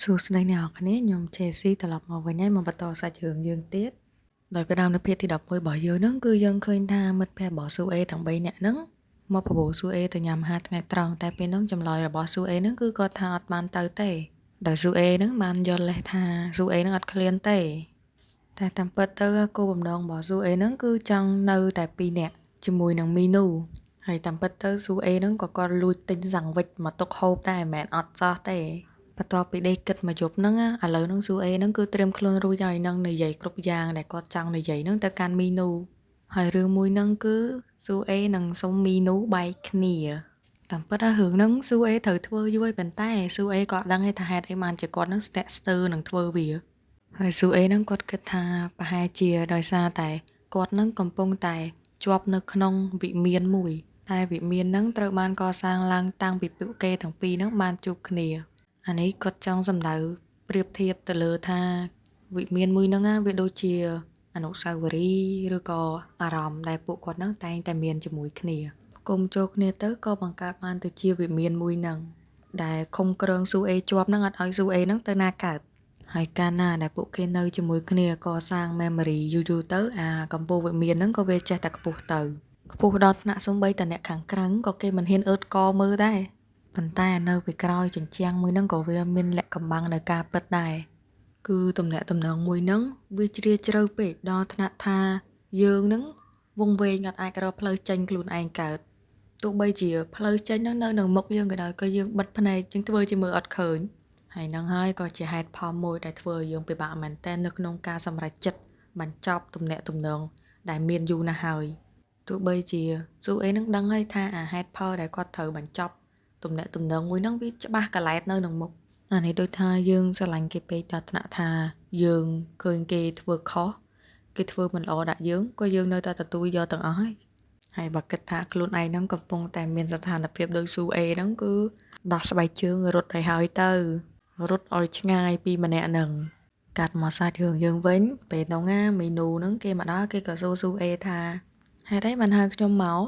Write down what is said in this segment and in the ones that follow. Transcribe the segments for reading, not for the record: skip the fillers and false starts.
សួស្តីអ្នកនរគ្នាខ្ញុំ Chelsea ត្រឡប់មកវិញហើយមកបន្តសាច់រឿងយើងទៀតដោយផ្ដើមនៅភាគទី11របស់យើងហ្នឹងគឺយើងឃើញថាមិត្តភក្តិរបស់ស៊ូអេទាំង3នាក់ហ្នឹងមកបបួលស៊ូអេទៅញ៉ាំអាហារថ្ងៃត្រង់តែពេលហ្នឹងចម្លើយរបស់ស៊ូអេហ្នឹងគឺគាត់ថាអត់បានទៅទេដោយស៊ូអេហ្នឹងបានយល់លេសថាស៊ូអេហ្នឹងអត់ឃ្លានទេតែតាមពិតទៅគោលបំណងរបស់ស៊ូអេហ្នឹងគឺចង់នៅតែ2នាក់ជាមួយនឹងមីនូហើយតាមពិតទៅស៊ូអេហ្នឹងក៏គាត់លួចទិញសាំងវិចមកទុកហូបដែរមិនមែនអត់សោះទេបន្ទាប់ពីដេកគិតមួយយប់ហ្នឹងឥឡូវហ្នឹងស៊ូអេហ្នឹងគឺត្រៀមខ្លួនរួចហើយនឹងនិយាយគ្រប់យ៉ាងដែលគាត់ចង់និយាយហ្នឹងទៅកាន់មីនូហើយរឿងមួយហ្នឹងគឺស៊ូអេនឹងសុំមីនូបែកគ្នាតាមពិតរឿងហ្នឹងស៊ូអេត្រូវធ្វើយូរហើយប៉ុន្តែស៊ូអេក៏អត់ដឹងទេថាហេតុអីបានជាគាត់ហ្នឹងស្ទាក់ស្ទើរនឹងធ្វើវាហើយស៊ូអេហ្នឹងគាត់គិតថាប្រហែលជាដោយសារតែគាត់ហ្នឹងកំពុងតែជាប់នៅក្នុងវិមានមួយតែវិមានហ្នឹងត្រូវបានកសាងឡើងតាំងពីពួកគេទាំងពីរហ្នឹងបានជួបគ្នាអានេះគាត់ចង់សម្ដៅប្រៀបធៀបទៅលើថាវិមានមួយហ្នឹងវាដូចជាអនុស្សាវរីយ៍ឬក៏អារម្មណ៍ដែលពួកគាត់ហ្នឹងតែងតែមានជាមួយគ្នាគុំចូលគ្នាទៅក៏បង្កើតបានទៅជាវិមានមួយហ្នឹងដែលឃុំគ្រឿងស៊ូអេជាប់ហ្នឹងអត់ឲ្យស៊ូអេហ្នឹងទៅណាកើតហើយកាលណាដែលពួកគេនៅជាមួយគ្នាកសាង memory យូរៗទៅអាកម្ពស់វិមានហ្នឹងក៏វាចេះតែខ្ពស់ទៅខ្ពស់ដល់ថ្នាក់សូម្បីតែអ្នកខាងក្រៅក៏គេមិនហ៊ានអើតកមើលដែរប៉ុន្តែនៅពីក្រោយជញ្ជាំងមួយហ្នឹងក៏វាមានលាក់កំបាំងនៅការពិតដែរគឺទំនាក់ទំនងមួយហ្នឹងវាជ្រាលជ្រៅពេកដល់ថ្នាក់ថាយើងហ្នឹងវង្វេងអត់អាចរកផ្លូវចេញខ្លួនឯងកើតទោះបីជាផ្លូវចេញហ្នឹងនៅនឹងមុខយើងក៏ដោយក៏យើងបិទភ្នែកយើងធ្វើជាមើលអត់ឃើញហើយហ្នឹងហើយក៏ជាហេតុផលមួយដែលធ្វើឲ្យយើងពិបាកមែនទែននៅក្នុងការសម្រេចចិត្តបញ្ចប់ទំនាក់ទំនងដែលមានយូរណាស់ហើយទោះបីជាស៊ូអេនឹងដឹងហើយថាអាហេតុផលដែលគាត់ត្រូវបញ្ចប់ទំនាក់ទំនងមួយហ្នឹងវាច្បាស់កឡែតនៅនឹងមុខអានេះដូចថាយើងស្រឡាញ់គេពេកដល់ថ្នាក់ថាយើងឃើញគេធ្វើខុសគេធ្វើមិនល្អដាក់យើងក៏យើងនៅតែទទួលយកទាំងអស់ហើយហើយបើគិតថាខ្លួនឯងហ្នឹងកំពុងតែមានស្ថានភាពដូចស៊ូអេហ្នឹងគឺដោះស្បែកជើងរត់ឲ្យហើយទៅរត់ឲ្យឆ្ងាយពីម្នាក់ហ្នឹងកាត់មកសាច់រឿងយើងវិញពេលហ្នឹងណាមីនូហ្នឹងគេមកដល់គេក៏សួរស៊ូអេថាហេតុអីបានហៅខ្ញុំមក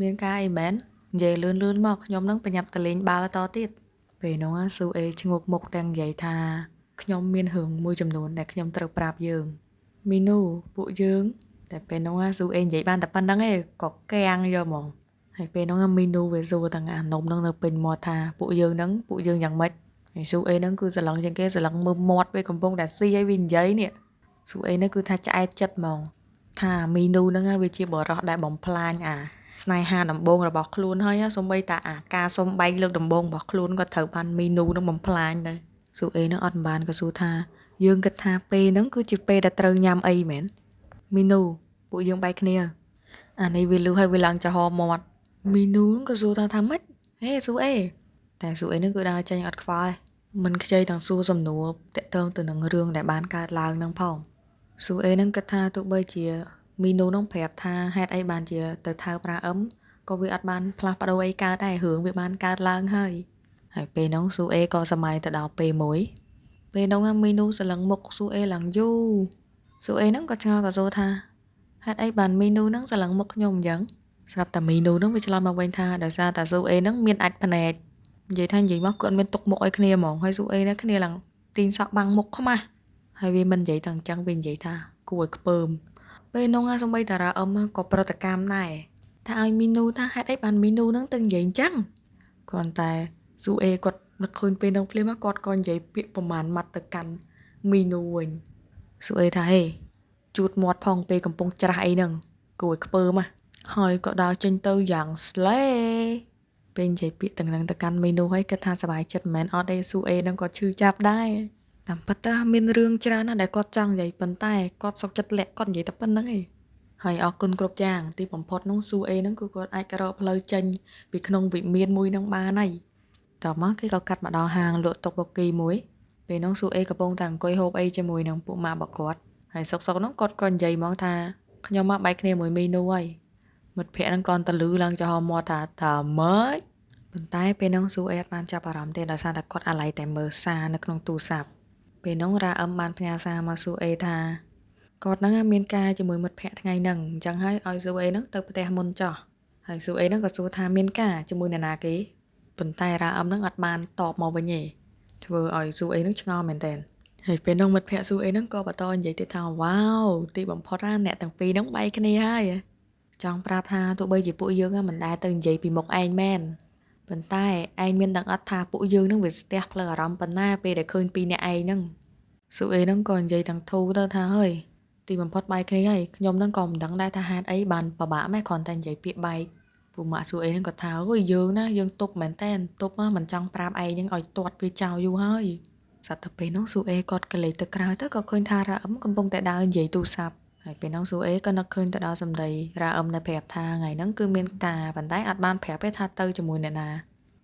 មានការអីមែននិយាយលឿនលឿនមកខ្ញុំនឹងប្រញាប់ទៅលេងបាល់តទៀតពេលហ្នឹងស៊ូអេឈ្ងោកមុខទាំងនិយាយថាខ្ញុំមានរឿងមួយចំនួនដែលខ្ញុំត្រូវប្រាប់យើងមីនូពួកយើងតែពេលហ្នឹងស៊ូអេនិយាយបានតែប៉ុណ្្នឹងឯងក៏កាំងយកហ្មងហើយពេលហ្នឹងមីនូវាសួរទាំងអានំហ្នឹងនៅពេញមាត់ថាពួកយើងហ្នឹងពួកយើងយ៉ាងម៉េចហើយស៊ូអេហ្នឹងគឺស្រឡឹងជាងគេស្រឡឹងមើលមាត់វាកំពុងតែស៊ីឲ្យវានិយាយនេះស៊ូអេហ្នឹងគឺថាឆ្អែតចិត្តហ្មងថាមីនូហ្នឹងវាជាបរោះដែលបំផ្លាញអាស្នេហាដំបូងរបស់ខ្លួនហើយសូម្បីតែអាការសុំបែកលើកដំបូងរបស់ខ្លួនក៏ត្រូវបានមីនូនឹងបំផ្លាញដែរស៊ូអេនឹងអត់បានក៏សួរថាយើងគិតថាពេលហ្នឹងគឺជាពេលដែលត្រូវញ៉ាំអីមែនមីនូពួកយើងបែកគ្នាអានេះវាលឺហើយវាឡើងចំហមាត់មីនូនឹងក៏សួរថាថាម៉េចហេស៊ូអេតែស៊ូអេនឹងគឺដើរចេញអត់ខ្វល់មិនខ្ចីទាំងសួរសំណួរតាក់ទងទៅនឹងរឿងដែលបានកើតឡើងនឹងផងស៊ូអេនឹងគិតថាទោះបីជាមីនូនឹងប្រាប់ថាហេតុអីបានជាទៅថៅប្រាអឹមក៏វាអត់បានផ្លាស់ប្ដូរអីកើតដែររឿងវាបានកើតឡើងហើយហើយពេលហ្នឹងស៊ូអេក៏សម័យទៅដល់ពេលមួយពេលហ្នឹងមីនូស្រឡឹងមុខស៊ូអេឡើងយូរស៊ូអេហ្នឹងក៏ឆ្ងល់ក៏សួរថាហេតុអីបានមីនូហ្នឹងស្រឡឹងមុខខ្ញុំអញ្ចឹងស្រាប់តែមីនូហ្នឹងវាឆ្លើយមកវិញថាដោយសារតែស៊ូអេហ្នឹងមានអាចភ្នែកនិយាយថានិយាយមកគឺអត់មានទុកមុខឲ្យគ្នាហ្មងហើយស៊ូអេហ្នឹងគ្នាឡើងទាញសក់បាំងមុខខ្មាស់ហើយវាមិននិយាយតែអញ្ចឹងវានិយាយថាគួរឲ្យខ្ពើមពេលនោះសូម្បីតារាអឹមក៏ប្រតិកម្មដែរថាឲ្យមីនូថាហេតុអីបានមីនូនឹងទៅនិយាយអញ្ចឹងគ្រាន់តែស៊ូអេគាត់នឹកឃើញពេលនោះភ្លាមគាត់ក៏និយាយពាក្យប្រមាណម៉ាត់ទៅកាន់មីនូវិញស៊ូអេថាហេជូតមាត់ផងពេលកំពុងច្រាស់អីហ្នឹងគួរឲ្យខ្ពើមហើយក៏ដើរចេញទៅយ៉ាងស្លេពេលនិយាយពាក្យទាំងហ្នឹងទៅកាន់មីនូហើយគិតថាសប្បាយចិត្តមិនមែនអត់ទេស៊ូអេហ្នឹងក៏ឈឺចាប់ដែរតាមពិតទៅមានរឿងច្រើនណាស់ដែលគាត់ចង់និយាយប៉ុន្តែគាត់សុខចិត្តលាក់គាត់និយាយតែប៉ុណ្្នឹងឯងហើយអរគុណគ្រប់យ៉ាងទីបំផុតនោះស៊ូអេហ្នឹងគឺគាត់អាចរកផ្លូវចេញពីក្នុងវិមានមួយហ្នឹងបានហើយតមកគេក៏កាត់មកដល់ហាងលក់តុកបូគីមួយពេលនោះស៊ូអេកំពុងតែអង្គុយហូបអីជាមួយនឹងពួកម៉ាករបស់គាត់ហើយសុកសុកហ្នឹងគាត់ក៏និយាយហ្មងថាខ្ញុំមកបែកគ្នាមួយមីនូហើយមិត្តភក្តិហ្នឹងគ្រាន់តែលឺឡើងចំហមាត់ថាថាម៉េចប៉ុន្តែពេលនោះស៊ូអេអត់បានចាប់អារម្មណ៍ទេដោយសារតែគាត់អាល័យតែមើលសារនៅក្នុងទូរស័ព្ទពេលនោះរ៉ាអឹមបានផ្ញើសារមកស៊ូអេថាគាត់ហ្នឹងមានការជាមួយមិត្តភក្តិថ្ងៃហ្នឹងអញ្ចឹងហើយឲ្យស៊ូអេហ្នឹងទៅផ្ទះមុនចោះហើយស៊ូអេហ្នឹងក៏សួរថាមានការជាមួយនរណាគេប៉ុន្តែរ៉ាអឹមហ្នឹងអត់បានតបមកវិញទេ ធ្វើឲ្យស៊ូអេនឹងឆ្ងល់មែនតើហើយពេលនោះមិត្តភក្តិស៊ូអេហ្នឹងក៏បន្តនិយាយទៀតថាវ៉ាវទីបំផុតណាអ្នកទាំងពីរហ្នឹងបែកគ្នាហើយចង់ប្រាប់ថាទោះបីជាពួកយើងមិនដែលទៅនិយាយពីមុខឯងមែនប៉ុន្តែឯងមានដឹងអត់ថាពួកយើងនឹងវាស្ទះផ្លូវអារម្មណ៍ប៉ុណ្ណាពេលដែលឃើញពីរអ្នកឯងហ្នឹងស៊ូអេហ្នឹងក៏និយាយទាំងធូរទៅថាហើយទីបំផុតបែកគ្នាហើយខ្ញុំហ្នឹងក៏មិនដឹងដែរថាហេតុអីបានពិបាកម៉េះគ្រាន់តែនិយាយពាក្យបែកពួកម៉ាក់ស៊ូអេហ្នឹងក៏ថាអូយយើងណាយើងទប់មែនតែនទប់មិនចង់ប្រាប់ឯងហ្នឹងឲ្យទាត់វាចោលយូរហើយសត្វទៅពេលនោះស៊ូអេគាត់ក៏លេចទៅក្រៅទៅក៏ឃើញថារ៉ាអឹមកំពុងតែដើរនិយាយទូរស័ព្ទហើយពេលនោះស៊ូអេក៏នឹកឃើញទៅដល់សម្ដីរ៉ាអឹមដែលប្រាប់ថាថ្ងៃហ្នឹងគឺមានការប៉ុន្តែអត់បានប្រាប់ទេថាទៅជាមួយអ្នកណា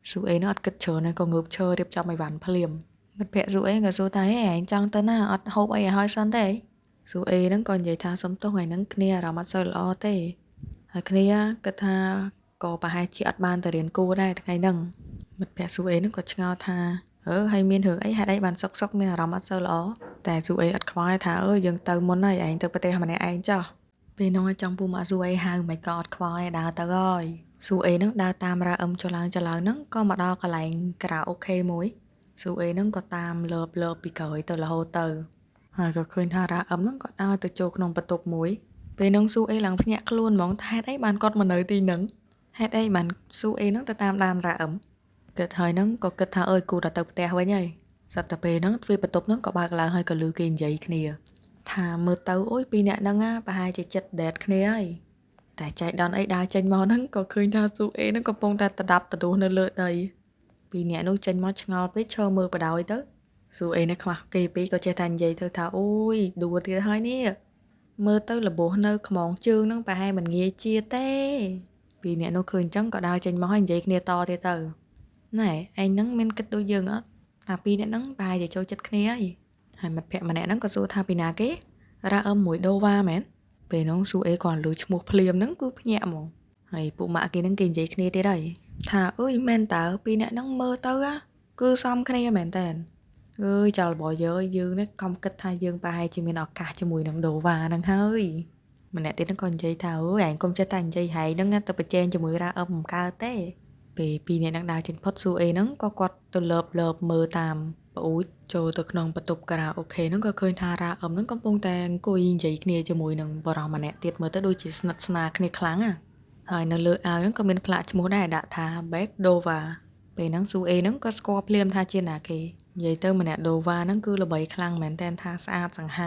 ស៊ូអេនោះអត់គិតច្រើនទេក៏ងើបឈររៀបចំអីវ៉ាន់ភ្លាមមិត្តភក្តិស៊ូអេក៏សួរថាហេឯងចង់ទៅណាអត់ហូបអីឲ្យហើយសិនទេស៊ូអេហ្នឹងក៏និយាយថាសុំទោសថ្ងៃហ្នឹងគ្នាអារម្មណ៍អត់សូវល្អទេហើយគ្នាគិតថាក៏ប្រហែលជាអត់បានទៅរៀនគួរដែរថ្ងៃហ្នឹងមិត្តភក្តិស៊ូអេហ្នឹងក៏ឆ្ងល់ថាអឺហើយមានរឿងអីហេតុអីបានសុកសុកមានអារម្មណ៍អត់សូវល្អតែស៊ូអេអត់ខ្វល់ថាអើយើងទៅមុនហើយឯងទៅប្រទេសម្នាក់ឯងចុះពេលនោះចង់ពូម៉ាក់ស៊ូអេហៅមិនក៏អត់ខ្វល់ឯដើរទៅហើយស៊ូអេហ្នឹងដើរតាមរ៉ាអឹមចុះឡើងចុះឡើងហ្នឹងក៏មកដល់កន្លែងការ៉ាអូខេមួយស៊ូអេហ្នឹងក៏តាមលើបលើបពីក្រោយទៅរហូតទៅហើយក៏ឃើញថារ៉ាអឹមហ្នឹងក៏ដើរទៅចូលក្នុងបន្ទប់មួយពេលហ្នឹងស៊ូអេឡើងភ្ញាក់ខ្លួនហ្មងថាហេតុអីបានគាត់មកនៅទីហ្នឹងហេតុអីបានស៊ូអេហ្នឹងទៅតាមដានរ៉ាអឹមគិតហើយហ្នឹងក៏គិតថាអើយគូតែទៅផ្ទះវិញហើយសត្វតែពេលហ្នឹងទ្វារបន្ទប់ហ្នឹងក៏បើកឡើងហើយក៏ឮគេនិយាយគ្នាថាមើលទៅអូយពីរអ្នកហ្នឹងប្រហែលជាចិត្តដេតគ្នាហើយតែចែកដនអីដើរចេញមកហ្នឹងក៏ឃើញថាស៊ូអេហ្នឹងកំពុងតែតដាប់តដួសនៅលើដីពីរអ្នកនោះចេញមកឆ្ងល់ពេកឈរមើលបដ ாய் ទៅស៊ូអេនេះខ្វះគេពីរក៏ចេះតែនិយាយទៅថាអូយដួលទៀតហើយនេះមើលទៅរបួសនៅខ្មងជើងហ្នឹងប្រហែលមិនងាយជាទេពីរអ្នកនោះឃើញអញ្ចឹងក៏ដើរចេញមកហើយនិយាយគ្នាតទៀតទៅណែឯងហ្នឹងមានគិតដូចយើងអត់ថាពីរអ្នកហ្នឹងប្រហែលជាចូលចិត្តគ្នាហើយហើយមិត្តភក្តិម្នាក់ហ្នឹងក៏សួរថាពីណាគេរ៉ាអឹមមួយដូវ៉ាមែនពេលនោះស៊ូអេគាត់លឺឈ្មោះភ្លាមហ្នឹងគឺភ្ញាក់ហ្មងហើយពួកម៉ាក់គេហ្នឹងគេនិយាយគ្នាទៀតហើយថាអើយមែនតើពីរអ្នកហ្នឹងមើលទៅគឺសមគ្នាមែនតើអើយចោលរបស់យើងយើងនេះខំគិតថាយើងប្រហែលជាមានឱកាសជាមួយនឹងដូវ៉ាហ្នឹងហើយម្នាក់ទៀតហ្នឹងក៏និយាយថាអើយឯងកុំចេះតែនិយាយហែងហ្នឹងទៅប្រជែងជាមួយរ៉ាអឹមមិនកើតទេពេលពីរអ្នកហ្នឹងដើរចេញផុតស៊ូអេហ្នឹងក៏គាត់ទៅលើបលើបមើលតាមប្អូចចូលទៅក្នុងបន្ទប់ការ៉ាអូខេហ្នឹងក៏ឃើញថារ៉ាអឹមហ្នឹងកំពុងតែអង្គុយនិយាយគ្នាជាមួយនឹងបរិសម្នាក់ទៀតមើលទៅដូចជាស្និទ្ធស្នាលគ្នាខ្លាំងណាហើយនៅលើអាវហ្នឹងក៏មានផ្លាកឈ្មោះដែរដាក់ថា Back Dova ពេលហ្នឹងស៊ូអេហ្នឹងក៏ស្គាល់ភ្លាមថាជាណាគេនិយាយទៅម្នាក់ដូវ៉ាហ្នឹងគឺល្បីខ្លាំងមែនតើថាស្អាតសង្ហ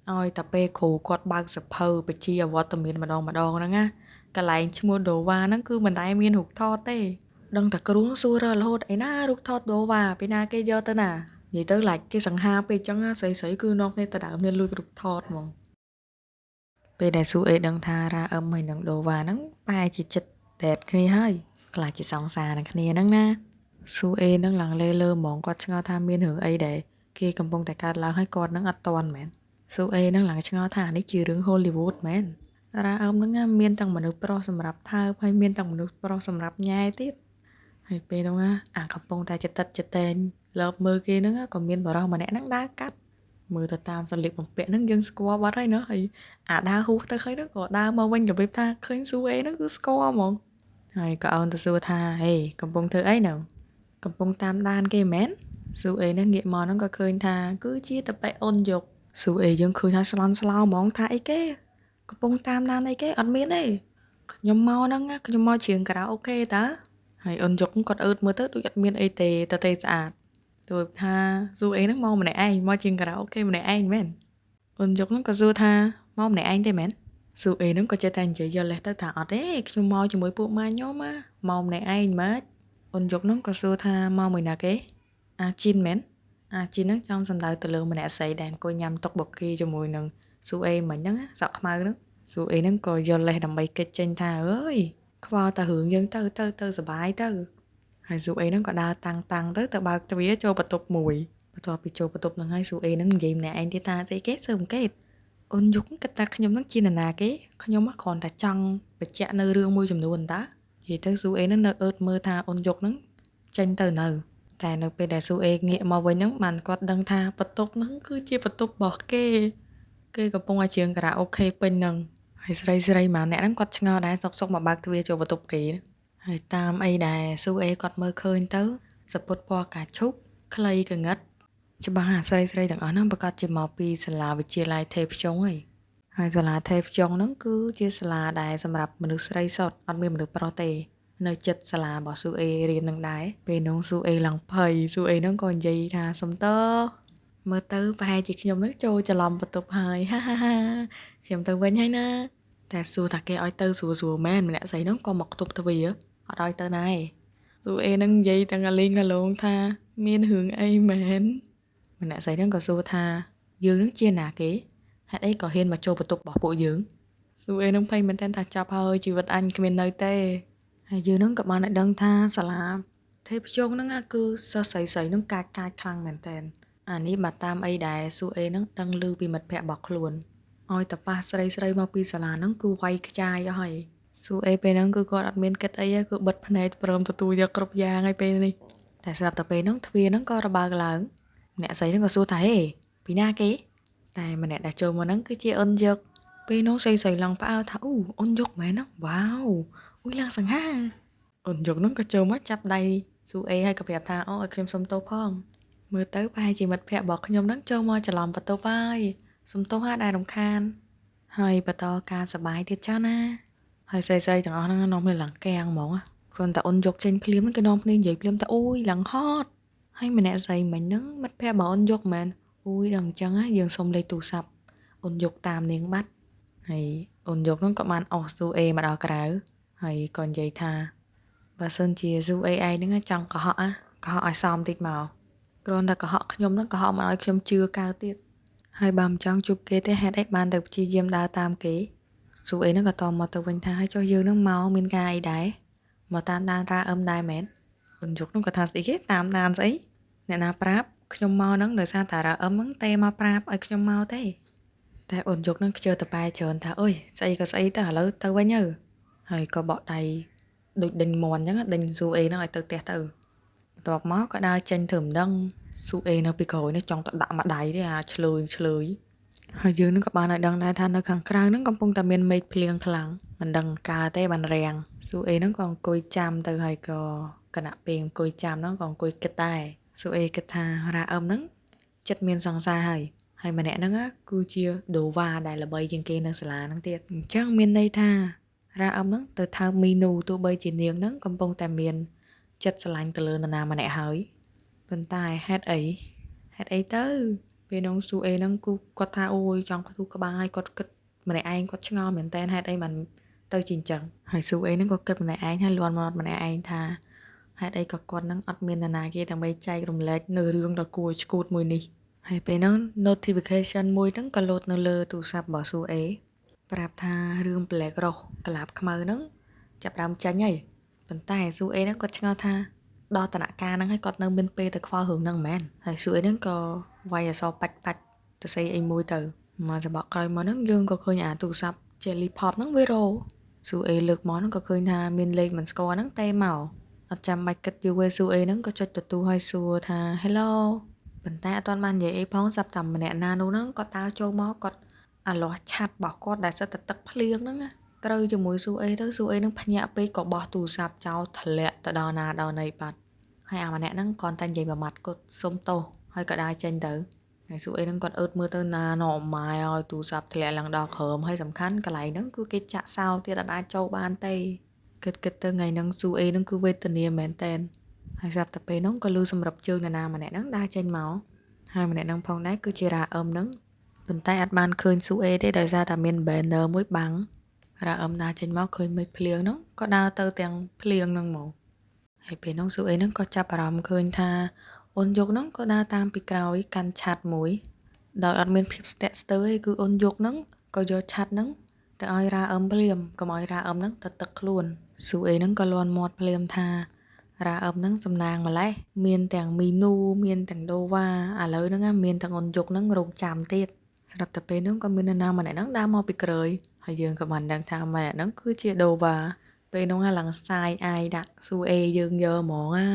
ាឲ្យតែពេលគ្រូគាត់បើកសភៅបជាអវត្តមានម្ដងម្ដងហ្នឹងណាកន្លែងឈ្មោះដូវ៉ាហ្នឹងគឺមិនដែលមានរូបថតទេដឹងតែគ្រូសួររហូតឯណារូបថតដូវ៉ាពីណាគេយកទៅណានិយាយទៅឡាច់គេសង្ហាពេកចឹងណាស្រីស្រីគឺនាំគ្នាទៅដើមគ្នាលួចរូបថតហ្មងពេលដែលស៊ូអេដឹងថារ៉ាអឹមហើយនឹងដូវ៉ាហ្នឹងប្រហែលជាចិត្តដេតគ្នាហើយខ្លាចជាសង្សារនឹងគ្នាហ្នឹងណាស៊ូអេនឹងឡើងលេលើហ្មងគាត់ឆ្ងល់ថាមានរឿងអីដែលគេកំពុងតែកើតឡើងហើយគាត់នឹងអត់ទាន់មែនស៊ូអេនឹងឡើងឆ្ងល់ថានេះជារឿង Hollywood មែនរ៉ាអឹមនឹងមានទាំងមនុស្សប្រុសសម្រាប់ថើបហើយមានទាំងមនុស្សប្រុសសម្រាប់ញ៉ែទៀតហើយពេលនោះអាកំពុងតែចតិតចតែងលើបមើលគេហ្នឹងក៏មានបរិសម្នាក់ហ្នឹងដើរកាត់មើលទៅតាមសលិបបំពាក់ហ្នឹងយើងស្គាល់បាត់ហើយណោះហើយអាដើរហ៊ូសទៅឃើញហ្នឹងក៏ដើរមកវិញរបៀបថាឃើញស៊ូអេហ្នឹងគឺស្គាល់ហ្មងហើយក៏អោនទៅសួរថាហេកំពុងធ្វើអីហ្នឹងកំពុងតាមដានគេមែនស៊ូអេហ្នឹងងាកមកហ្នឹងក៏ឃើញថាគឺជាតប៉េអ៊ុនយកស៊ូអេយើងឃើញថាស្លន់ស្លោហ្មងថាអីគេកំពុងតាមដានអីគេអត់មានទេខ្ញុំមកហ្នឹងខ្ញុំមកច្រៀងការ៉ាអូខេតើហើយអ៊ុនយកគាត់អឺតមើលទៅដូចអត់មានអីទេតទេស្អាតទៅថាស៊ូអេហ្នឹងមកម្នាក់ឯងមកជាងការ៉ាអូខេម្នាក់ឯងមែនអ៊ុនយកហ្នឹងក៏សួរថាមកម្នាក់ឯងទេមែនស៊ូអេហ្នឹងក៏ចេះតែនិយាយយកលេសទៅថាអត់ទេខ្ញុំមកជាមួយពួកម៉ាខ្ញុំមកម្នាក់ឯងម៉េចអ៊ុនយកហ្នឹងក៏សួរថាមកមួយណាគេអាជីនមែនអាជីនហ្នឹងចង់សំដៅទៅលើម្នាក់ស្រីដែលអង្គុយញ៉ាំតុកបូកគីជាមួយនឹងស៊ូអេមិញហ្នឹងសក់ខ្មៅហ្នឹងស៊ូអេហ្នឹងក៏យកលេសដើម្បីគេចចេញថាអើយខ្វល់តែរឿងយើងទៅទៅទៅសបាយទៅហើយស៊ូអេហ្នឹងក៏ដើរតាំងតាំងទៅទៅបើកទ្វារចូលបន្ទប់មួយបន្ទាប់ពីចូលបន្ទប់ហ្នឹងហើយស៊ូអេហ្នឹងនិយាយម្នាក់ឯងទៀតថាស្អីគេស៊ើអង្កេតអូនយុកគិតថាខ្ញុំហ្នឹងជានរណាគេខ្ញុំគ្រាន់តែចង់បញ្ជាក់នៅរឿងមួយចំនួនតើនិយាយទៅស៊ូអេហ្នឹងនៅអឺតមើលថាអូនយុកហ្នឹងចេញទៅនៅតែនៅពេលដែលស៊ូអេងាកមកវិញហ្នឹងបានគាត់ដឹងថាបន្ទប់ហ្នឹងគឺជាបន្ទប់របស់គេគេកំពុងឲ្យច្រៀងការ៉ាអូខេពេញហ្នឹងហើយស្រីស្រីម៉ាអ្នកហ្នឹងគាត់ឆ្ងល់ដែរសុកសុកមកបើកទ្វារចូលបន្ទប់គេហើយតាមអីដែលស៊ូអេគាត់មើលឃើញទៅសពុតពណ៌កាឈូក ខ្លីកងិតច្បាស់អាស្រីស្រីទាំងអស់ហ្នឹងប្រកាសជាមកពីសាលាវិទ្យាល័យថេភ្ជុងហើយហើយសាលាថេភ្ជុងហ្នឹងគឺជាសាលាដែលសម្រាប់មនុស្សស្រីសុទ្ធអត់មានមនុស្សប្រុសទេនៅចិត្តសាលារបស់ស៊ូអេរៀននឹងដែរពេលនោះស៊ូអេឡើងភ័យស៊ូអេហ្នឹងក៏និយាយថាសុំតើមើលទៅប្រហែលជាខ្ញុំនឹងចូលច្រឡំបន្ទប់ហើយហាហាហាខ្ញុំទៅវិញហើយណាតែសួរថាគេឲ្យទៅស្រួលស្រួលមែនម្នាក់ស្រីហ្នឹងក៏មកខ្ទប់ទ្វារអត់ឲ្យទៅដែរស៊ូអេហ្នឹងនិយាយទាំងអាលីងអាឡងថាមានរឿងអីមែនម្នាក់ស្រីហ្នឹងក៏សួរថាយើងនឹងជាណាគេហេតុអីក៏ហ៊ានមកចូលបន្ទប់របស់ពួកយើងស៊ូអេនឹងភ័យមែនតើថាចាប់ហើយជីវិតអញគ្មាននៅទេហើយយើងនឹងក៏បានឲ្យដឹងថាសាលាទេពជងហ្នឹងគឺសិស្សស្រីស្រីហ្នឹងកាចកាចខ្លាំងមែនតើអានេះបើតាមអីដែលស៊ូអេហ្នឹងដឹងឮពីមិត្តភ័ក្តិរបស់ខ្លួនឲ្យតប៉ះស្រីស្រីមកពីសាលាហ្នឹងគឺវាយខ្ចាយអស់ហើយស៊ូអេពេលហ្នឹងគឺគាត់អត់មានគិតអីទេគឺបិទភ្នែកព្រមទទួលយកគ្រប់យ៉ាងហើយពេលនេះតែស្រាប់តែពេលហ្នឹងទ្វារហ្នឹងក៏របើកឡើងអ្នកស្រីហ្នឹងក៏សួរថាហេពីណាគេតែម្នាក់ដែលចូលមកហ្នឹងគឺជាអ៊ុនយកពេលនោះស្រីស្រីឡើងផ្អើលថាអូអ៊ុនយកមែនហ្នឹងវ៉ាវអ៊ុយឡើងសង្ហាអ៊ុនយកហ្នឹងក៏ចូលមកចាប់ដៃស៊ូអេហើយក៏ប្រាប់ថាអូឲ្យខ្ញុំសុំទោសផងមើលទៅប្រហែលជាមិត្តភ័ក្តិរបស់ខ្ញុំហ្នឹងចូលមកច្រឡំបន្ទប់ហើយសុំទោសហាដែលរំខានហើយបន្តការសប្បាយទៀតចាណាហើយស្រីស្រីទាំងអស់ហ្នឹងនាំគ្នាឡើងកាំងហ្មងគ្រាន់តែអ៊ុនយកចេញភ្លាមហ្នឹងគេនាំគ្នានិយាយភ្លាមថាអូយឡើងហត់ហើយម្នាក់ស្រីមិញហ្នឹងមិត្តភ័ក្តិរបស់អ៊ុនយកមែនអូយដល់អញ្ចឹងយើងសុំលេខទូរស័ព្ទអ៊ុនយកតាមនាងបាត់ហើយអ៊ុនយកហ្នឹងក៏បានអស់ស៊ូអេមកដល់ក្រៅហើយក៏និយាយថាបើសិនជាស៊ូអេឯងហ្នឹងចង់កុហកកុហកឲ្យសមតិចមកគ្រាន់តែកុហកខ្ញុំហ្នឹងកុហកមកឲ្យខ្ញុំជឿកើតទៀតហើយបើមិនចង់ជួបគេទេហេតុអីបានទៅព្យាយាមដើរតាមគេស៊ូអេហ្នឹងក៏តមកទៅវិញថាឲ្យចុះយើងហ្នឹងមកមានការអីដែរមកតាមដានរ៉ាអឹមដែរមែនអ៊ុនយកហ្នឹងក៏ថាស្អីគេតាមដានស្អីអ្នកណាប្រាប់ខ្ញុំមកហ្នឹងដោយសារតារ៉ាអឹមហ្នឹងទេមកប្រាប់ឲ្យខ្ញុំមកទេតែអ៊ុនយកហ្នឹងខ្ជិលតប៉ែច្រើនថាអុយស្អីក៏ស្អីទៅឥឡូវទៅវិញទៅហើយក៏បកដៃដូចដេញមន់អញ្ចឹងដេញស៊ូអេហ្នឹងឲ្យទៅផ្ទះទៅបន្ទាប់មកក៏ដើរចេញធ្វើមិនដឹងស៊ូអេនៅពីក្រោយនេះចង់ទៅដាក់មួយដៃទេអាឆ្លើយឆ្លើយហើយយើងនឹងក៏បានឲ្យដឹងដែរថានៅខាងក្រៅហ្នឹងកំពុងតែមានមេឃភ្លៀងខ្លាំងមិនដឹងកើតទេបានរាំងស៊ូអេហ្នឹងក៏អង្គុយចាំទៅហើយក៏គណៈពេលអង្គុយចាំហ្នឹងក៏អង្គុយគិតដែរស៊ូអេគិតថារ៉ាអឹមហ្នឹងចិត្តមានសង្សារហើយហើយម្នាក់ហ្នឹងគឺជាដូវ៉ាដែលល្បីជាងគេនៅសាលាហ្នឹងទៀតអញ្ចឹងមានន័យថារ៉ាអឹមហ្នឹងទៅថើបមីនូទោះបីជានាងហ្នឹងកំពុងតែមានចិត្តស្រឡាញ់ទៅលើនរណាម្នាក់ហើយប៉ុន្តែហេតុអីទៅពេលនោះស៊ូអេហ្នឹងគូគាត់ថាអូយចង់ផ្ទុះក្បាលហើយគាត់គិតម្នាក់ឯងគាត់ឆ្ងល់មែនតើហេតុអីបានទៅជាអញ្ចឹងហើយស៊ូអេហ្នឹងក៏គិតម្នាក់ឯងហើយលន់មកម្នាក់ឯងថាហេតុអីក៏គាត់ហ្នឹងអត់មាននរណាគេដើម្បីចែករំលែកនៅរឿងដ៏គួរឲ្យឆ្កួតមួយនេះហើយពេលហ្នឹង notification មួយហ្នឹងក៏លោតនៅលើទូរស័ព្ទរបស់ស៊ូអេប្រាប់ថារឿង Black Rose កលាបខ្មៅហ្នឹងចាប់ដើមចេញហើយប៉ុន្តែស៊ូអេហ្នឹងគាត់ឆ្ងល់ថាដល់តំណការហ្នឹងហើយគាត់នៅមានពេលទៅខ្វល់រឿងហ្នឹងមែនហើយស៊ូអេហ្នឹងក៏វាយអក្សរបាច់បាច់ទៅសេអីមួយទៅមកសបកក្រោយមកហ្នឹងយើងក៏ឃើញអាទូរស័ព្ទ Jelly Pop ហ្នឹងវារោស៊ូអេលើកមកហ្នឹងក៏ឃើញថាមានលេខមិនស្គាល់ហ្នឹងទេមកអត់ចាំបាច់គិតយូរទេស៊ូអេហ្នឹងក៏ចុចទទួលឲ្យសួរថា Hello ប៉ុន្តែអត់ទាន់បាននិយាយអីផងស្រាប់តែម្នាក់ណានោះហ្នឹងគាត់ដើរចូលមកគាត់អាលាស់ឆាត់របស់គាត់ដែលសិតតែទឹកភ្លៀងហ្នឹងណាត្រូវជាមួយស៊ូអេទៅស៊ូអេនឹងភ្ញាក់ពេកក៏បោះទូរស័ព្ទចោលធ្លាក់ទៅដល់ណាដល់ណីបាត់ហើយអាម្នាក់ហ្នឹងគ្រាន់តែនិយាយមួយម៉ាត់គាត់សុំទោសហើយក៏ដើរចេញទៅហើយស៊ូអេហ្នឹងគាត់អើតមើលទៅណាណម៉ាយឲ្យទូរស័ព្ទធ្លាក់ឡើងដល់ក្រោមហើយសំខាន់កន្លែងហ្នឹងគឺគេចាក់សោទៀតអត់អាចចូលបានទេគិតទៅថ្ងៃហ្នឹងស៊ូអេហ្នឹងគឺវេទនាមែនតែនហើយស្រាប់តែពេលហ្នឹងក៏លឺសម្រាប់ជើងនរណាម្នាក់ហ្នឹងដើរចេញមកហើយម្នាក់ហ្នឹងផងដែរគឺជារ៉ាអឹមហ្នឹងប៉ុន្តែអត់បានឃើញស៊ូអេទេដោយសារតែមាន banner មួយបាំងរ៉ាអឹមដើរចេញមកឃើញមេឃភ្លៀងហ្នឹងក៏ដើរទៅទាំងភ្លៀងហ្នឹងមកហើយពេលហ្នឹងស៊ូអេហ្នឹងក៏ចាប់អារម្មណ៍ឃើញថាអ៊ុនយកហ្នឹងក៏ដើរតាមពីក្រោយកាន់ឆាត់មួយដោយអត់មានភាពស្ទាក់ស្ទើរទេគឺអ៊ុនយកហ្នឹងក៏យកឆាត់ហ្នឹងទៅឲ្យរ៉ាអឹមភ្លាមកុំឲ្យរ៉ាអឹមហ្នឹងទៅទឹកខ្លួនស៊ូអេហ្នឹងក៏លាន់មាត់ភ្លាមថារ៉ាអឹមហ្នឹងសំណាងម្លេះមានទាំងមីនូមានទាំងដូវ៉ាឥឡូវហ្នឹងមានទាំងអ៊ុនយកហ្នឹងរងចាំទៀតស្រាប់តែពេលហ្នឹងក៏មាននរណាម្នាក់ហ្នឹងដើរមកពីក្រោយហើយយើងក៏បានដឹងថាម្នាក់ហ្នឹងគឺជាដូវ៉ាពេលហ្នឹងឡើងសាយអាយដាក់ស៊ូអេយើងយកហ្មងណា